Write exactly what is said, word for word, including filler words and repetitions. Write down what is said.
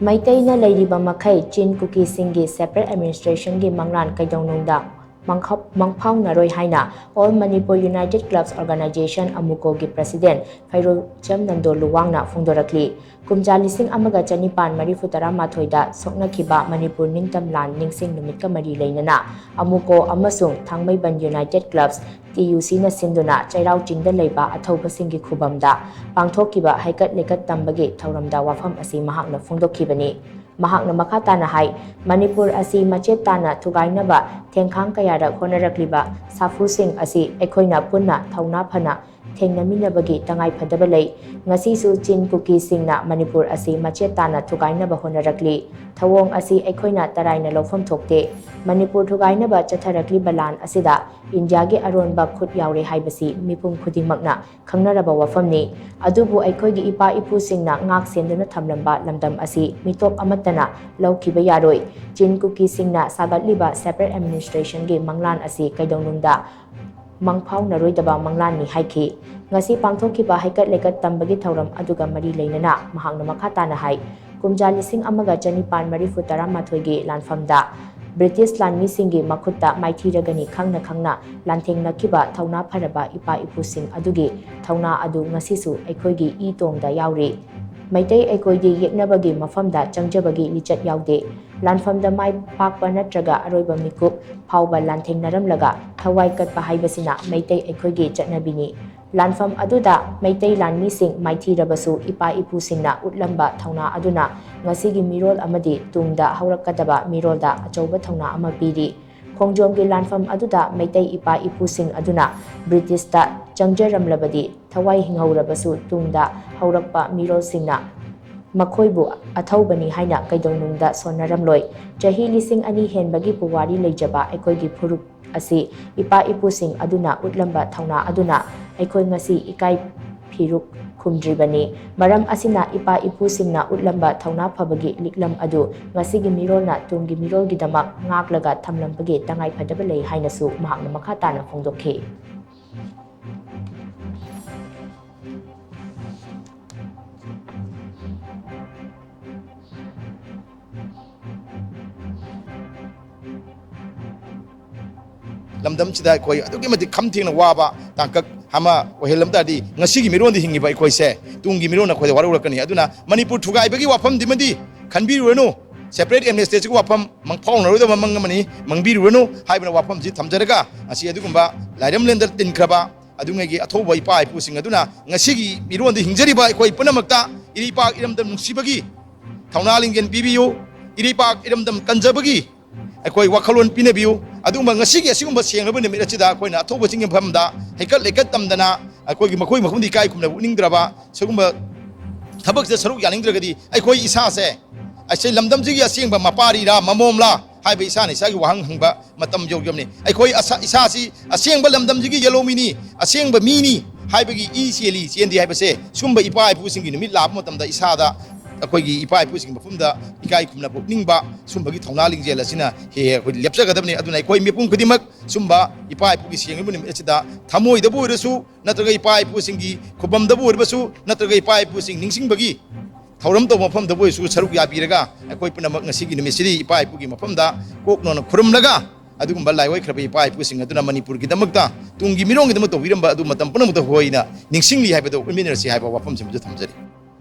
ꯃꯩꯇꯩꯅ ꯂꯩꯔꯤꯕ ꯃꯈꯩ ꯆꯤꯟ ꯀꯨꯀꯤꯁꯤꯡꯒꯤ separate administrationꯒꯤ ꯃꯪꯂꯥꯟ ꯀꯩꯗꯧꯅꯨꯡꯗ ꯃꯥꯡꯐꯥꯎꯅꯔꯣꯏ ꯍꯥꯏꯅ All Manipur United Clubs Organization, AMUCOꯒꯤ president ꯐꯩꯔꯣꯏꯆꯝ Nando ꯂꯨꯋꯥꯡꯅ ꯐꯣꯡꯗꯣꯔꯛꯂꯤ꯫ ꯀꯨꯝꯖꯥ ꯂꯤꯁꯤꯡ ꯑꯃꯒ ꯆꯅꯤꯄꯥꯟ ꯃꯔꯤꯐꯨ ꯇꯔꯥ ꯃꯥꯊꯣꯏꯗ ꯁꯣꯛꯅꯈꯤꯕ ꯃꯅꯤꯄꯨꯔ ꯅꯤꯡꯇꯝ ꯂꯥꯟ ꯅꯤꯡꯁꯤꯡ ꯅꯨꯃꯤꯠꯀ ꯃꯔꯤ ꯂꯩꯅꯅ AMUCO ꯑꯃꯁꯨꯡ ꯊꯥꯡꯃꯩꯕꯟ United Clubs, TUCꯅ ꯁꯤꯟꯗꯨꯅ ꯆꯩꯔꯥꯎ ꯆꯤꯡꯗ ꯂꯩꯕ ꯑꯊꯧꯕꯁꯤꯡꯒꯤ ꯈꯨꯕꯝꯗ ꯄꯥꯡꯊꯣꯛꯈꯤꯕ ꯍꯩꯀꯠ ꯂꯩꯀꯠ ꯇꯝꯕꯒꯤ ꯊꯧꯔꯝꯗ ꯋꯥꯐꯝ ꯑꯁꯤ ꯃꯍꯥꯛꯅ ꯐꯣꯡꯗꯣꯛꯈꯤꯕꯅꯤ꯫ ꯃꯍꯥꯛꯅ ꯃꯈꯥ ꯇꯥꯅ ꯍꯥꯏ, ꯃꯅꯤꯄꯨꯔ ꯑꯁꯤ ꯃꯆꯦꯠ ꯇꯥꯅ ꯊꯨꯒꯥꯏꯅꯕ ꯊꯦꯡꯈꯥꯡ ꯀꯌꯥꯔꯛ ꯍꯣꯠꯅꯔꯛꯂꯤꯕ ꯁꯥꯐꯨꯁꯤꯡ ꯑꯁꯤ ꯑꯩꯈꯣꯏꯅ ꯄꯨꯟꯅ ꯊꯧꯅꯥ ꯐꯅ ꯊꯦꯡꯅꯃꯤꯟꯅꯕꯒꯤ ꯇꯉꯥꯏꯐꯗꯕ ꯂꯩ꯫ ꯉꯁꯤꯁꯨ ꯆꯤꯟ ꯀꯨꯀꯤꯁꯤꯡꯅ ꯃꯅꯤꯄꯨꯔ ꯑꯁꯤ ꯃꯆꯦꯠ ꯇꯥꯅ ꯊꯨꯒꯥꯏꯅꯕ ꯍꯣꯠꯅꯔꯛꯂꯤ꯫ ꯊꯧꯑꯣꯡ ꯑꯁꯤ ꯑꯩꯈꯣꯏꯅ ꯇꯔꯥꯏꯅ ꯂꯧꯐꯝ ꯊꯣꯛꯇꯦ꯫ ꯃꯅꯤꯄꯨꯔ ꯊꯨꯒꯥꯏꯅꯕ ꯆꯠꯊꯔꯛꯂꯤꯕ ꯂꯥꯟ ꯑꯁꯤꯗ ꯏꯟꯗꯤꯌꯥꯒꯤ ꯑꯔꯣꯟꯕ ꯈꯨꯠ ꯌꯥꯎꯔꯦ ꯍꯥꯏꯕꯁꯤ ꯃꯤꯄꯨꯝ ꯈꯨꯗꯤꯡꯃꯛꯅ ꯈꯪꯅꯔꯕ ꯋꯥꯐꯝꯅꯤ꯫ ꯑꯗꯨꯕꯨ ꯑꯩꯈꯣꯏꯒꯤ ꯏꯄꯥ ꯏꯄꯨꯁꯤꯡꯅ ꯉꯥꯛ ꯁꯦꯟꯗꯨꯅ ꯊꯝꯂꯝꯕ ꯂꯝꯗꯝ ꯑꯁꯤ ꯃꯤꯇꯣꯞ ꯑꯃꯠꯇꯅ ꯂꯧꯈꯤꯕ ꯌꯥꯔꯣꯏ꯫ ꯆꯤꯟ ꯀꯨꯀꯤꯁꯤꯡꯅ ꯁꯥꯒꯠꯂꯤꯕ separate administrationꯒꯤ ꯃꯪꯂꯥꯟ ꯑꯁꯤ ꯀꯩꯗꯧꯅꯨꯡꯗ ꯃꯪꯐꯥꯎꯅꯔꯣꯏꯗꯕ ꯃꯪꯂꯥꯟꯅꯤ ꯍꯥꯏꯈꯤ꯫ ꯉꯁꯤ ꯄꯥꯡꯊꯣꯛꯈꯤꯕ ꯍꯩꯀꯠ ꯂꯩꯀꯠ ꯇꯝꯕꯒꯤ ꯊꯧꯔꯝ ꯑꯗꯨꯒ ꯃꯔꯤ ꯂꯩꯅꯅ ꯃꯍꯥꯛꯅ ꯃꯈꯥ ꯇꯥꯅ ꯍꯥꯏ, ꯀꯨꯝꯖꯥ ꯂꯤꯁꯤꯡ ꯑꯃꯒ ꯆꯅꯤꯄꯥꯟ ꯃꯔꯤꯐꯨ ꯇꯔꯥ ꯃꯥꯊꯣꯏꯒꯤ ꯂꯥꯟꯐꯝꯗ ꯕ꯭ꯔꯤꯇꯤꯁ ꯂꯥꯟꯃꯤꯁꯤꯡꯒꯤ ꯃꯈꯨꯠꯇ ꯃꯥꯏꯊꯤꯔꯒꯅꯤ ꯈꯪꯅ ꯈꯪꯅ ꯂꯥꯟꯊꯦꯡꯅꯈꯤꯕ ꯊꯧꯅꯥ ꯐꯔꯕ ꯏꯄꯥ ꯏꯄꯨꯁꯤꯡ ꯑꯗꯨꯒꯤ ꯊꯧꯅꯥ ꯑꯗꯨ ꯉꯁꯤꯁꯨ ꯑꯩꯈꯣꯏꯒꯤ ꯏ ꯇꯣꯡꯗ ꯌꯥꯎꯔꯤ꯫ ꯃꯩꯇꯩ ꯑꯩꯈꯣꯏꯗꯤ ꯌꯦꯛꯅꯕꯒꯤ ꯃꯐꯝꯗ ꯆꯪꯖꯕꯒꯤ ꯂꯤꯆꯠ ꯌꯥꯎꯗꯦ꯫ ꯂꯥꯟꯐꯝꯗ ꯃꯥꯏ ꯄꯥꯛꯄ ꯅꯠꯇ꯭ꯔꯒ ꯑꯔꯣꯏꯕ ꯃꯤꯀꯨꯞ ꯐꯥꯎꯕ ꯂꯥꯟꯊꯦꯡꯅꯔꯝꯂꯒ ꯊꯋꯥꯏ ꯀꯠꯄ ꯍꯥꯏꯕꯁꯤꯅ ꯃꯩꯇꯩ ꯑꯩꯈꯣꯏꯒꯤ ꯆꯠꯅꯕꯤꯅꯤ꯫ ꯂꯥꯟꯐꯝ ꯑꯗꯨꯗ ꯃꯩꯇꯩ ꯂꯥꯟꯃꯤꯁꯤꯡ ꯃꯥꯏꯊꯤꯔꯕꯁꯨ ꯏꯄꯥ ꯏꯄꯨꯁꯤꯡꯅ ꯎꯠꯂꯝꯕ ꯊꯧꯅꯥ ꯑꯗꯨꯅ ꯉꯁꯤꯒꯤ ꯃꯤꯔꯣꯜ ꯑꯃꯗꯤ ꯇꯨꯡꯗ ꯍꯧꯔꯛꯀꯗꯕ ꯃꯤꯔꯣꯜꯗ ꯑꯆꯧꯕ ꯊꯧꯅꯥ ꯑꯃ ꯄꯤꯔꯤ꯫ ꯈꯣꯡꯖꯣꯝꯒꯤ ꯂꯥꯟꯐꯝ ꯑꯗꯨꯗ ꯃꯩꯇꯩ ꯏꯄꯥ ꯏꯄꯨꯁꯤꯡ ꯑꯗꯨꯅ ꯕ꯭ꯔꯤꯇꯤꯁꯇ ꯆꯪꯖꯔꯝꯂꯕꯗꯤ ꯊꯋꯥꯏ ꯍꯤꯡꯍꯧꯔꯕꯁꯨ ꯇꯨꯡꯗ ꯍꯧꯔꯛꯄ ꯃꯤꯔꯣꯜꯁꯤꯡꯅ ꯃꯈꯣꯏꯕꯨ ꯑꯊꯧꯕꯅꯤ ꯍꯥꯏꯅ ꯀꯩꯗꯧꯅꯨꯡꯗ ꯁꯣꯟꯅꯔꯝꯂꯣꯏ꯫ ꯆꯍꯤ ꯂꯤꯁꯤꯡ ꯑꯅꯤ ꯍꯦꯟꯕꯒꯤ ꯄꯨꯋꯥꯔꯤ ꯂꯩꯖꯕ ꯑꯩꯈꯣꯏꯒꯤ ꯐꯨꯔꯨꯞ ꯑꯁꯤ ꯏꯄꯥ ꯏꯄꯨꯁꯤꯡ ꯑꯗꯨꯅ ꯎꯠꯂꯝꯕ ꯊꯧꯅꯥ ꯑꯗꯨꯅ ꯑꯩꯈꯣꯏ ꯉꯁꯤ ꯏꯀꯥꯏ ꯐꯤꯔꯨꯛ ꯈꯨꯝꯗ꯭ꯔꯤꯕꯅꯤ꯫ ꯃꯔꯝ ꯑꯁꯤꯅ ꯏꯄꯥ ꯏꯄꯨꯁꯤꯡꯅ ꯎꯠꯂꯝꯕ ꯊꯧꯅꯥ ꯐꯕꯒꯤ ꯂꯤꯛꯂꯝ ꯑꯗꯨ ꯉꯁꯤꯒꯤ ꯃꯤꯔꯣꯜꯅ ꯇꯨꯡꯒꯤ ꯃꯤꯔꯣꯜꯒꯤꯗꯃꯛ ꯉꯥꯛꯂꯒ ꯊꯝꯂꯝꯕꯒꯤ ꯇꯉꯥꯏꯐꯗꯕ ꯂꯩ ꯍꯥꯏꯅꯁꯨ ꯃꯍꯥꯛꯅ ꯃꯈꯥ ꯇꯥꯅ ꯐꯣꯡꯗꯣꯛꯈꯤ꯫ ꯂꯝꯗꯝꯁꯤꯗ ꯑꯩꯈꯣꯏ ꯑꯗꯨꯛꯀꯤ ꯃꯇꯤꯛ ꯈꯝ ꯊꯦꯡꯅ ꯋꯥꯕ ꯇꯥꯡꯀꯛ ꯑꯃ ꯑꯣꯏꯍꯜꯂꯝ ꯇꯥꯔꯗꯤ, ꯉꯁꯤꯒꯤ ꯃꯤꯔꯣꯟꯗ ꯍꯤꯡꯉꯤꯕ ꯑꯩꯈꯣꯏꯁꯦ ꯇꯨꯡꯒꯤ ꯃꯤꯔꯣꯟ ꯑꯩꯈꯣꯏꯗ ꯋꯥꯔꯧꯔꯛꯀꯅꯤ꯫ ꯑꯗꯨꯅ ꯃꯅꯤꯄꯨꯔ ꯊꯨꯒꯥꯏꯕꯒꯤ ꯋꯥꯐꯝꯗꯤꯃꯗꯤ ꯈꯟꯕꯤꯔꯨꯔꯅꯨ꯫ Separate administrationꯒꯤ ꯋꯥꯐꯝ ꯃꯪꯐꯥꯎꯅꯔꯣꯏꯗꯕ ꯃꯪ ꯑꯃꯅꯤ, ꯃꯪꯕꯤꯔꯨꯔꯅꯨ ꯍꯥꯏꯕꯅ ꯋꯥꯐꯝꯁꯤ ꯊꯝꯖꯔꯒ, ꯉꯁꯤ ꯑꯗꯨꯒꯨꯝꯕ ꯂꯥꯏꯔꯝꯂꯦꯟꯗ ꯇꯤꯟꯈ꯭ꯔꯕ ꯑꯗꯨꯉꯩꯒꯤ ꯑꯊꯧꯕ ꯏꯄꯥ ꯏꯄꯨꯁꯤꯡ ꯑꯗꯨꯅ ꯉꯁꯤꯒꯤ ꯃꯤꯔꯣꯟꯗ ꯍꯤꯡꯖꯔꯤꯕ ꯑꯩꯈꯣꯏ ꯄꯨꯝꯅꯃꯛꯇ ꯏꯔꯩꯄꯥꯛ ꯏꯔꯝꯗꯝ ꯅꯨꯡꯁꯤꯕꯒꯤ ꯊꯧꯅꯥ ꯂꯤꯡꯖꯦꯜ ꯄꯤꯕꯤꯌꯨ꯫ ꯏꯔꯩꯄꯥꯛ ꯏꯔꯝꯗꯝ ꯀꯟꯖꯕꯒꯤ ꯑꯩꯈꯣꯏ ꯋꯥꯈꯜꯂꯣꯟ ꯄꯤꯅꯕꯤꯌꯨ꯫ ꯑꯗꯨꯒꯨꯝꯕ ꯉꯁꯤꯒꯤ ꯑꯁꯤꯒꯨꯝꯕ ꯁꯦꯡꯂꯕ ꯅꯨꯃꯤꯠ ꯑꯁꯤꯗ ꯑꯩꯈꯣꯏꯅ ꯑꯊꯧꯕꯁꯤꯡꯒꯤ ꯃꯐꯝꯗ ꯍꯩꯀꯠ ꯂꯩꯀꯠ ꯇꯝꯗꯅ ꯑꯩꯈꯣꯏꯒꯤ ꯃꯈꯣꯏ ꯃꯐꯝꯗ ꯏꯀꯥꯏ ꯈꯨꯝꯅꯕ ꯎꯠꯅꯤꯡꯗ꯭ꯔꯕ, ꯁꯤꯒꯨꯝꯕ ꯊꯕꯛꯁꯤꯗ ꯁꯔꯨꯛ ꯌꯥꯅꯤꯡꯗ꯭ꯔꯒꯗꯤ ꯑꯩꯈꯣꯏ ꯏꯁꯥꯁꯦ, ꯑꯁꯤ ꯂꯝꯗꯝꯁꯤꯒꯤ ꯑꯁꯦꯡꯕ ꯃꯄꯥꯔꯤꯔꯥ ꯃꯃꯣꯝꯂꯥ ꯍꯥꯏꯕ ꯏꯁꯥꯅ ꯏꯁꯥꯒꯤ ꯋꯥꯍꯪ ꯍꯪꯕ ꯃꯇꯝ ꯌꯧꯔꯕꯅꯤ꯫ ꯑꯩꯈꯣꯏ ꯑꯁꯥ-, ꯏꯁꯥꯁꯤ ꯑꯁꯦꯡꯕ ꯂꯝꯗꯝꯁꯤꯒꯤ ꯌꯦꯜꯍꯧꯃꯤꯅꯤ, ꯑꯁꯦꯡꯕ ꯃꯤꯅꯤ ꯍꯥꯏꯕꯒꯤ ꯏ ꯆꯦꯜꯂꯤ ꯆꯦꯟꯗꯦ ꯍꯥꯏꯕꯁꯦ ꯁꯨꯝꯕ ꯏꯄꯥ ꯏꯄꯨꯁꯤꯡꯒꯤ ꯅꯨꯃꯤꯠ ꯂꯥꯛꯄ ꯃꯇꯝꯗ ꯏꯁꯥꯗ, ꯑꯩꯈꯣꯏꯒꯤ ꯏꯄꯥ ꯏꯄꯨꯁꯤꯡꯒꯤ ꯃꯐꯝꯗ ꯏꯀꯥꯏ ꯈꯨꯝꯅꯕ ꯎꯠꯅꯤꯡꯕ ꯁꯨꯝꯕꯒꯤ ꯊꯧꯅꯥ ꯂꯤꯡꯖꯦꯜ ꯑꯁꯤꯅ ꯍꯦꯛ ꯍꯦꯛ ꯑꯩꯈꯣꯏ ꯂꯦꯞꯆꯒꯗꯕꯅꯤ꯫ ꯑꯗꯨꯅ ꯑꯩꯈꯣꯏ ꯃꯤꯄꯨꯝ ꯈꯨꯗꯤꯡꯃꯛ ꯁꯨꯝꯕ ꯏꯄꯥ ꯏꯄꯨꯒꯤ ꯁꯦꯡꯂꯕ ꯅꯨꯃꯤꯠ ꯑꯁꯤꯗ ꯊꯃꯣꯏꯗꯕꯨ ꯑꯣꯏꯔꯁꯨ, ꯅꯠꯇ꯭ꯔꯒ ꯏꯄꯥ ꯏꯄꯨꯁꯤꯡꯒꯤ ꯈꯨꯕꯝꯗꯕꯨ ꯑꯣꯏꯔꯕꯁꯨ, ꯅꯠꯇ꯭ꯔꯒ ꯏꯄꯥ ꯏꯄꯨꯁꯤꯡ ꯅꯤꯡꯁꯤꯡꯕꯒꯤ ꯊꯧꯔꯝ ꯇꯧꯕ ꯃꯐꯝꯗꯕꯨ ꯑꯣꯏꯔꯁꯨ ꯁꯔꯨꯛ ꯌꯥꯕꯤꯔꯒ ꯑꯩꯈꯣꯏ ꯄꯨꯝꯅꯃꯛ ꯉꯁꯤꯒꯤ ꯅꯨꯃꯤꯠꯁꯤꯗꯤ ꯏꯄꯥ ꯏꯄꯨꯒꯤ ꯃꯐꯝꯗ ꯀꯣꯛ ꯅꯣꯟꯅ ꯈꯨꯔꯨꯝꯂꯒ ꯑꯗꯨꯒꯨꯝꯕ ꯂꯥꯏꯑꯣꯏꯈ꯭ꯔꯕ ꯏꯄꯥ ꯏꯄꯨꯁꯤꯡ ꯑꯗꯨꯅ ꯃꯅꯤꯄꯨꯔꯒꯤꯗꯃꯛꯇ, ꯇꯨꯡꯒꯤ ꯃꯤꯔꯣꯜꯒꯤꯗꯃꯛ ꯇꯧꯕꯤꯔꯝꯕ ꯑꯗꯨ ꯃꯇꯝ ꯄꯨꯝꯅꯃꯛꯇ ꯑꯩꯈꯣꯏꯅ ꯅꯤꯡꯁꯤꯡꯂꯤ ꯍꯥꯏꯕꯗꯨ ꯎꯠꯃꯤꯟꯅꯔꯁꯤ ꯍꯥꯏꯕ ꯋꯥꯐꯝꯁꯤꯃꯁꯨ ꯊꯝꯖꯔꯤ꯫